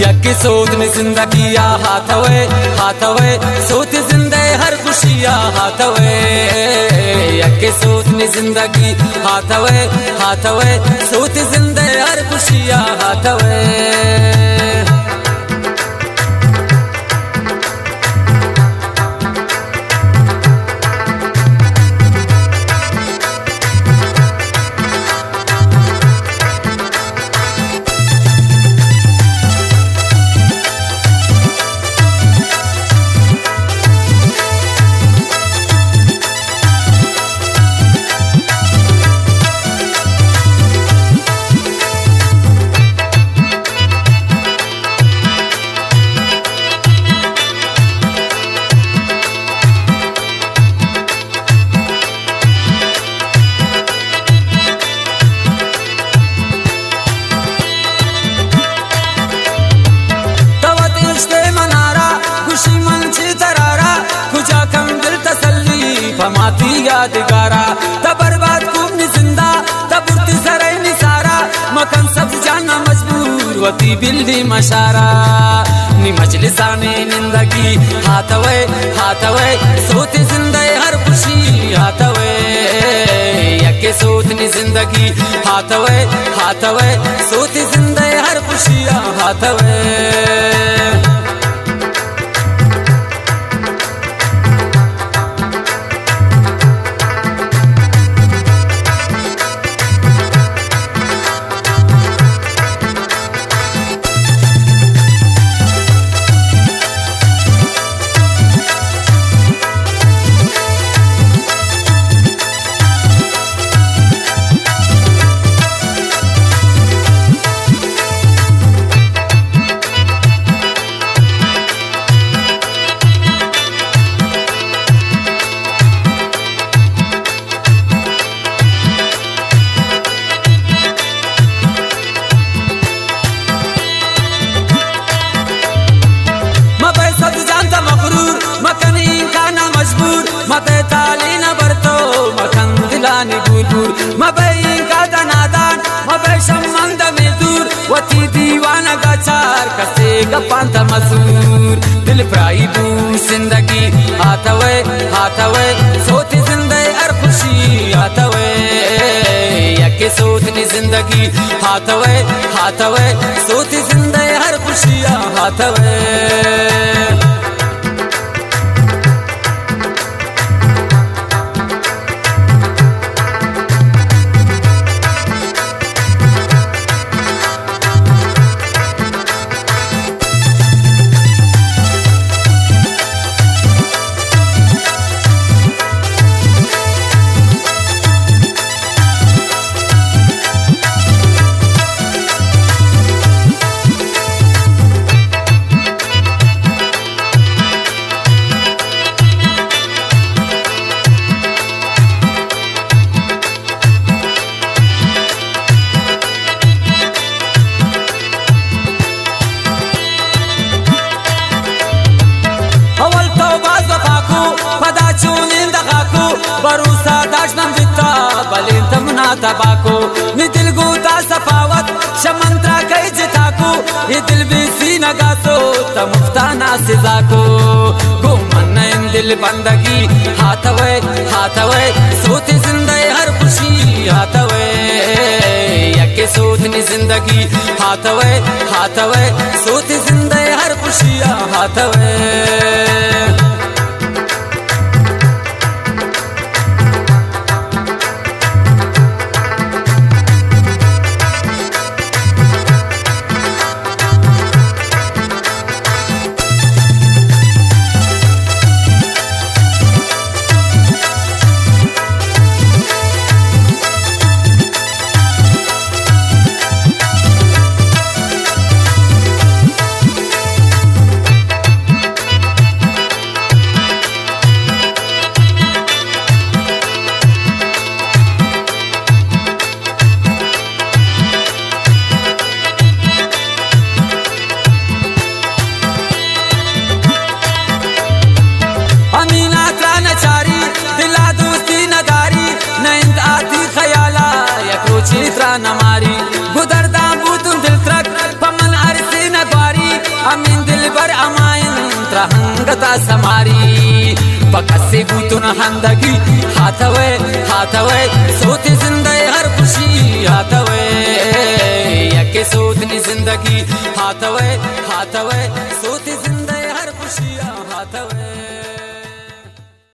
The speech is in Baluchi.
یکے سوت نی زندگی ءَ ہاتوئے، ہاتوئے، سوت زندے ہر خوشی ءَ ہاتوئے۔ یکے سوت نی زندگی ہاتوئے، ہاتوئے، سوت زندے ہر خوشی ءَ ہاتوئے۔ تو وت اشتے منارا، گوشی من چی ترارا، کجا کم دل تسلی، پہ ماتی یادگارا۔ تا برباد کم نی زندا، تا برتی سرے نی سارا، مکن سبز جانا مجبور، وتی بلی مشارا۔ نی مجلسانی نندگی ہاتوئے، ہاتوئے، سوت زندے ہر خوشی ہاتوئے۔ یکے سوت نی زندگی ہاتوئے، ہاتوئے، سوت زندے ہر خوشی ہاتوئے۔ مبئے سبز جان تا مغرور، مکن اینکانا مجبور، مدئے تالین بر تو، مکن دلانی گور گور۔ مبئے اینکا دا نادان، مبئے شمند مے دور، وتی دیوانگا چار کسے گپان تا مزور۔ دل پرائی بو زندگی ہاتوئے، ہاتوئے، سوت زندے ہر خوشی ہاتوئے۔ یکے سوت نی زندگی ہاتوئے، ہاتوئے، سوت زندے ہر خوشی ہاتوئے۔ اول تو باز وفا کو، پدا چونیں دغا کو، بھروسہ داشت نہ بیتا، بلے تمنا تباہ کو۔ نی دل گوتا سفاوت، شمن ترا کئی جتا کو، اے دل بے سینگا سوت، مفتانا سزا کو۔ گو من نہ ایں دل بندگی ہاتوئے، ہاتوئے، سوت زندے ہر خوشی ہاتوئے۔ یکے سوت نی زندگی ہاتوئے، ہاتوئے، سوت زندے ہر خوشی ہاتوئے۔ امینا ترا نہ چاری، دلا دوستی نہ داری، نہ انت آتی خیالا یک روچے ترا نہ ماری۔ گو درداں بوتوں دل ترک، پہ من ارسے نہ گواری، ہمائن ترا ہنگتا سماری، پہ کسے بوتن ہندگی، ہاتوے، ہاتوے، سوتے زندے ہر خوشی، ہاتوے، یکے سوتنی زندگی، ہاتوے، ہاتوے، سوتے زندے ہر خوشی، ہاتوے۔